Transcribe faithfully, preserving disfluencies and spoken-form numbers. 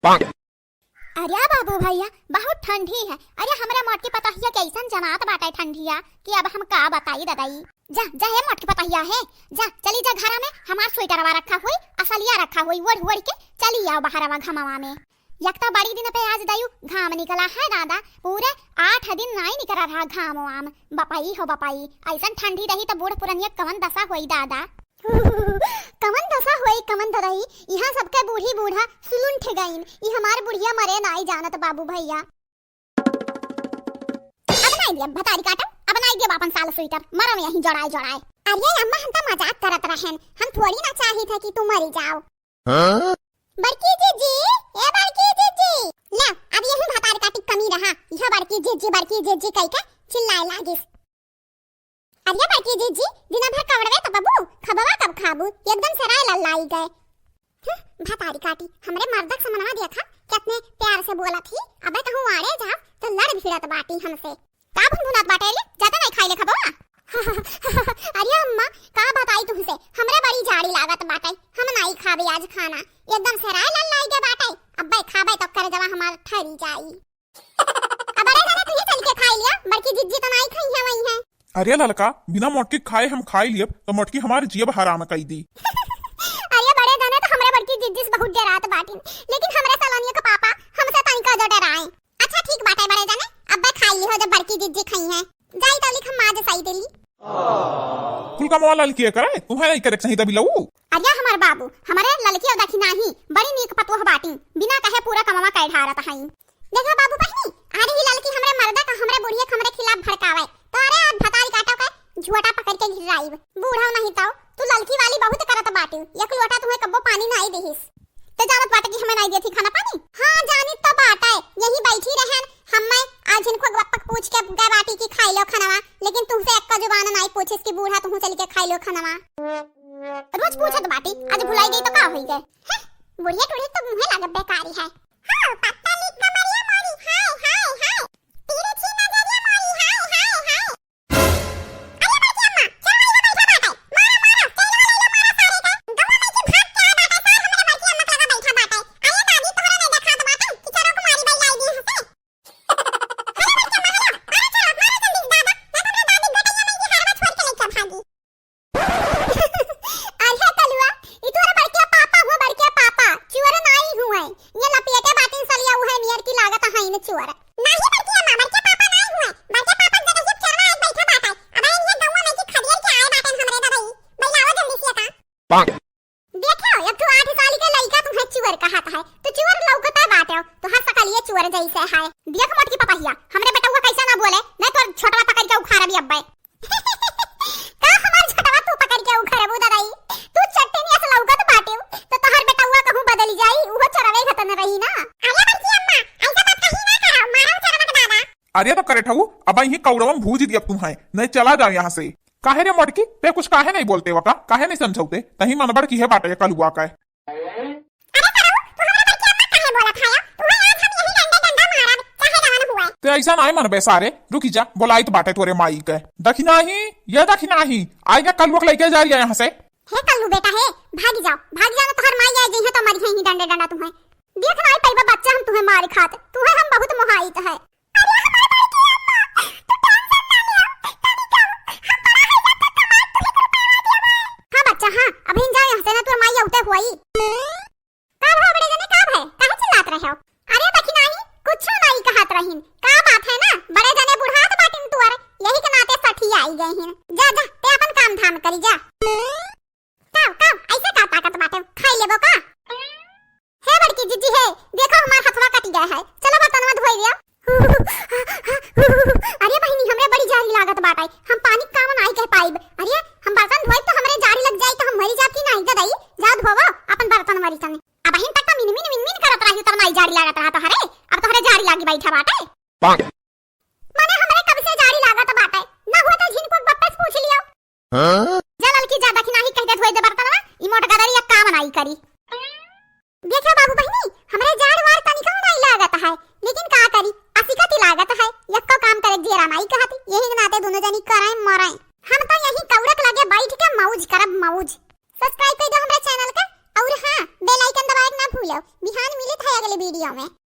अरे बाबू भैया, बहुत ठंडी है। अरे हमरे मोटकी पतोहिया के अइसन जनात बाटे ठंडिया कि अब हम का बताई ददई। जा, जा हे मोटकी पतोहिया हे, जा चली जा घरा में, हमार स्वेटरवा रखा होई, असलिया रखा होई, ओढ़ ओढ़ के चली आओ बहरवा घमवा में। एक तो बड़ी दिन पे आज दयू घाम निकला है दादा, पूरे आठ दिन नाई निकला रहा घाम वाम। बपाई हो बपाई, अइसन ठंडी रही तो बूढ़ पुरनिया कवन दशा होई दादा। कवन दशा होई, कवन दरई, इहाँ सबके बूढ़ी बूढ़ा सुलुंठ गइन, ई हमार बुढ़िया मरे नाई जानत बाबू भैया। अब नाई दिया भतारी काटब, अब नाई दिया आपन साल स्वेटर, मरम यहीं जड़ाए जड़ाए। अरे अम्मा, हम तो मजाक करत रहन, हम थोड़ी ना चाहित है कि तू मरी जाओ। हाँ? बड़की जीजी, ए बड़की जीजी, ले, अब यहीं भतारी काटी कमी रहा, यह बड़की जीजी, बड़की जीजी कह के चिल्लाए लागिस। अरे बड़की जीजी, दिना भर कवड़वे तपबू, खबवा कब खाबू? एकदम सराय लल्लाई गए। हम्म, भतारी काटी, हमरे मर्दक समनवा देखा, कितने प्यार से बोलत ही। अबे कहूँ आड़े जा, तो लड़ भिड़त बाटी हमसे। का भुनभुनात बाटे ले? जाते नहीं खाई ले खबवा। अरे अम्मा, का बताई तुमसे, हमरे बड़ी जाड़ी लागत बाटे, हम नहीं खाबे आज खाना, एकदम सराय लल्लाई गए बाटे। अबे खाबे तो कर जवा हमार ठरी जाई। अब बड़े जाने तुही चल के खाई लिया, बड़की जिज्जी तो नाई खाई है वही है। अरे ललका, बिना मोटकी खाए हम खाई लियब, तो मोटकी हमार जियब हराम कई दी। अरे बड़े जाने तो हमरे बड़की जिज्जी से बहुत डरात बाटिन, लेकिन हमरे सलोनिया के पापा हमसे तनिका जो डराए। अच्छा ठीक बाटे बड़े जाने, अब खाई लिहो जब बड़की जिज्जी खाई है। जाई तो लिख हम माज सही देली। कुल कमवा ललकी करे, तुम्हें नहीं करे के सही दबी लऊ। अरे हमार बाबू, हमरे ललकी और दखिनाही बड़ी नीक पतोह बाटी, बिना कहे पूरा कमवा कइ ढारत हई। देखा बाबू बहिनी, आ रही ललकी हमरे मर्दा का, हमरे बुढ़िया के हमरे खिलाफ भड़कावे, तो अरे आज भतारी काटो के झोटा पकड़ के घिराइब। बूढ़ा नहीं तो तू ललकी वाली बहुत करत बाटी, एक लोटा तुम्हें कब्बो पानी नहीं दिहिस। ते जानत बाटे कि हमें नहीं देती खाना पानी? हाँ, जानित तो बाटे, यही बैठी रहन, हम्मे आज इनको गप्पक पूछ के गए बाटी कि खाई लो खानवा, लेकिन तुमसे एक्का जुबान नहीं पूछिस कि बूढ़ा तुम चल के खाई लो खानवा। रोज पूछत बाटी, आज भुलाई गई तो का होई गए? हैं? बुढ़िया टूढ़ी तो मुँहे लागत बेकारी है। हाँ, पत्ता लिख कमरिया मोरी, हाय, हाय, हाय। तिरछी नजरिया मोरी, हाय, हाय, हाय। अरे बड़की अम्मा, चल वही बैठा बाटे। मारा, मारा, चल लो, ले लो, मारा सारे के। गौवा में की भाग के आ बाटे, सार हमरे बड़की अम्मा के लगा बैठा बाटे। अरे दादी, तोहरा नहीं देखात बाटे कि चलो कुमारी बाई आई दी हंसे। अरे बड़की अम्मा, हेलो, मारा चलो, मारा जल्दी दादा, ना तो हमरे दादी गोटैया में की हारवा छोड़ के लेके भागी। अरे कलुआ, ई तोहरे बड़के पापा हुए, बड़के पापा, चुअर नाई हुए। ये लपेटे बाटिन सलिया उहे नियर की लागत हइन चुअर। नाही बड़के अम्मा, बड़के पापा नाई हुए, बड़के पापा जब ये चरवा आए बैठा बाटे, अब ये गौवा में की खदेड़ के आए बाटेन हमरे दवाई, बैलावा जल्दी से का। पाक। देखो, एक ठो आठ साल के लइका तुम्हें चुअर कहत है, तो चुअर लौकता बाटे, तो हर सकलिए चुअर जैसे है। देख मोटकी पपहिया, हमरे बेटवा कैसे ना बोले, नहीं तो छोटवा पकड़ के उखाड़बी अब्बे। का हमार छोटवा तू पकड़ के उखरबू ददाई? तू चट्टनी अस लौकत बाटेउ, तो तोहर बेटवा कहूँ बदल जाई, उहो चोरवे घतन रही ना। अरे बड़की अम्मा, ऐसा बात कहीं ना करो, मारो चोरवा के दादा। अरे तो करे ठऊ, अब यहीं कौड़वा में भूज दियब तुम्हें, नहीं चला जाओ यहाँ से। काहे रे मोटकी, ते कुछ काहे नहीं बोलते वका, काहे नहीं समझौते? तहीं मनबड़ की है बाटे कलुआ का। अरे सरऊ, तू हमरा बड़की अम्मा काहे बोलत हया? तुहे आज हम यही डंडे डंडा मारब, चाहे जवन हुए। ते ऐसा नाय मनबे सारे, रुकी जा, बोलाइत बाटे तोरे माई के। दखिनाही, ये दखिनाही, आई ना कलुआ के लइके जा रही है यहाँ से। हे कल्लू बेटा हे, भाग जाओ, भाग जाओ, ना तोहर माई आ जइहे तो मरिहे ही डंडे डंडा तुहे। देख नाय पइबा बच्चा हम तुहे मार खात, तुहे हम बहुत मोहाइत है। अरे हमार बड़की अम्मा, तू tension ना लियो, तनी कम, हम बड़ा है जब तक कमात तू ही कुल पैवा दिया भाई। हाँ बच्चा, हाँ, अभी जाओ यहाँ से ना, तोर माई औते हुई। का भा बड़े जने, का भा? काहे चिल्लात रहे हो? अरे बखी नाही, कुछो नाही कहत रहीन। का बात है ना, बड़े जने बुढ़ात बाटिन तुअर, यही के नाते सठी आई गए हिन। जा, जा, ते अपन काम धाम करी जा। काव, काव, ऐसे का ताकत बाटे? खाई लेबो का? हे बड़की जिज्जी हे, देखो हमार हथवा कट गया है, चलो बर्तनवा धोई लियो। अरे बहिनी, हमरे बड़ी जारी लागत बाटे, हम पानी काम नाही कह पाइब। अरे हम बर्तन धोइब तो हमरे जारी लग जाई तो हम मरी जाब की नाही? ददाई, जा धोवो अपन बर्तन मरी तने। अबहिन तक तो मिनमिन मिनमिन करत रही, तोर नाही जारी लागत रहा तोहरे, अब तोहरे जारी लागी बैठा बाटे। पाक। मने हमरे कब से जारी लागत बाटे, ना हुआ तो झिनको बप्पे से पूछ लियो। हाँ? जा ललकी जा, दखिनाही कह दे धोए दे बर्तनवा, ई मोट गदरी एक काम नाई करी। देखो बाबू बहिनी, हमरे जाड़ वार तनिको नाई लागत है, लेकिन का करी, असिकत ही लागत है, यक्को काम करे जेरा नाई कहती, यही के नाते दोनों जनी कराए मराए। हम तो यही कौड़क लगे बैठ के मौज करब मौज। Subscribe कर दो हमरे channel का, और हाँ, bell icon दबाए ना भूलो। हाँ, मिलत है अगले video में।